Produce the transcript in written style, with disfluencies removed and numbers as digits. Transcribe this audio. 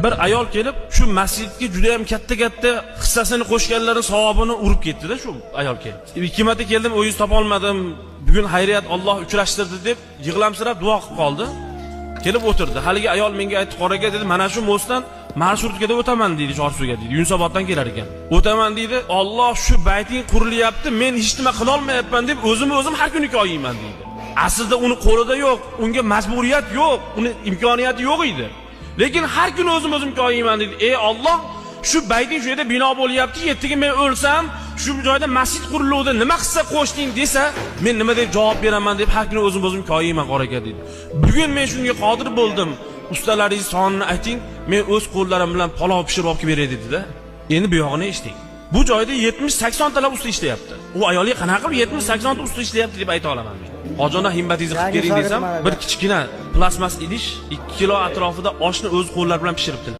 Bir ayol kelib shu masjidga juda ham katta katta hissasini qo'shganlarning savobini urib ketdi-da shu ayol kelib. Ikki marta keldim, o'zingizni topolmadim. Bugun xayriyat, Alloh uchrashtirdi deb yig'lamsirab duo qilib qoldi. Kelib o'tirdi. Haligi ayol menga aytdi, "Qora aka", dedi, "Mana shu mostdan marshutkada o'taman", deydi, Chorsuga deydi. Yunusoboddan kelar ekan. "O'taman", deydi. "Alloh, shu bayting qurilyapti, men hech nima qila olmayapman deb o'zimni o'zim har kuni koyiyman", deydi. Aslida uni qo'lida yo'q, unga majburiyat yo'q, uni imkoniyati yo'q edi. Lekin har kuni o'zim o'zim koyiyman deydi. "Ey Alloh, shu bayting shu yerda bino bo'lyapti, ertaga men o'lsam, shu joyda masjid quriluvdi, nima hissa qo'shding desa, men nima deb javob beraman deb har kuni o'zim o'zim koyiyman, qora aka", deydi. "Bugun men shunga qodir bo'ldim. Ustalaringiz sonini ayting, men o'z qo'llarim bilan palov pishirib olib kelib beray", dedi-da. Endi bu yog'ini eshiting. Bu joyda 70-80 talab usta ishlayapti. U ayolga qanaqa qilib 70-80 ta usta ishlayapti deb ayta olaman men. "Hojona, himmatingizni qilib Yangi bering", shogird desam, mana bir bu. kichkina plastmas idish 2 kilo atrofida oshni o'z qo'llari bilan pishiribdilar.